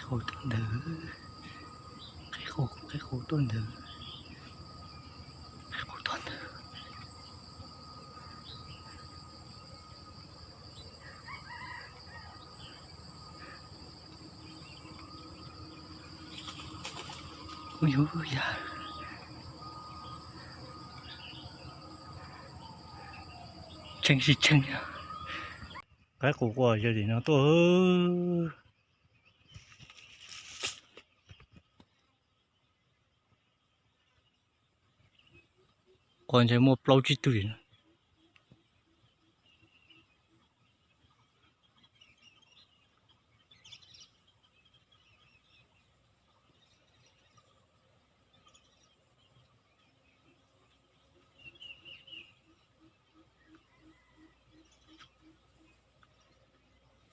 Qhov tuaj ntawd, qhib qhov tuaj ntawd, qhib qhov tuaj ntawd. Kuj yog yam tseeb tsis tseeb, qhib qhov quas yog tim no tuaj. Quas ntshe muaj plaub tsib tug tim no.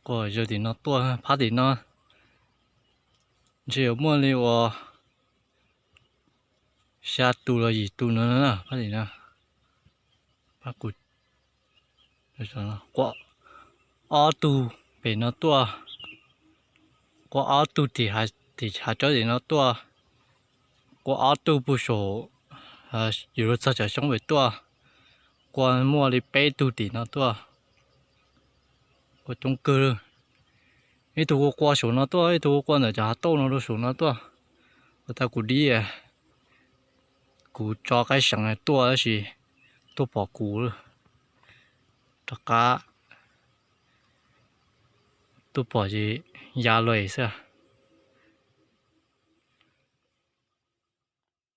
Quas yog tim no tuaj, phab tim no ntshe yuav muaj li uas xya tus los yim tus no na, phab tim no. Quas ob tug pem no tuaj, quas ob tug tim hav tsob tim no tuaj, quas ob tug pem saum yuav luag txog cov xyoob pem tuaj, quas muaj li peb tug tim no tuaj. Quas coob kawg. Ib tug quas quas saum no tuaj, ib tug quas quas ntawm cov hav tauj no rau saum no tuaj. Ua tau kuv dib, kuv tso qaib seev tuaj tab sis tuaj pom kuv rov qab, tuaj pom ces ya los xwb.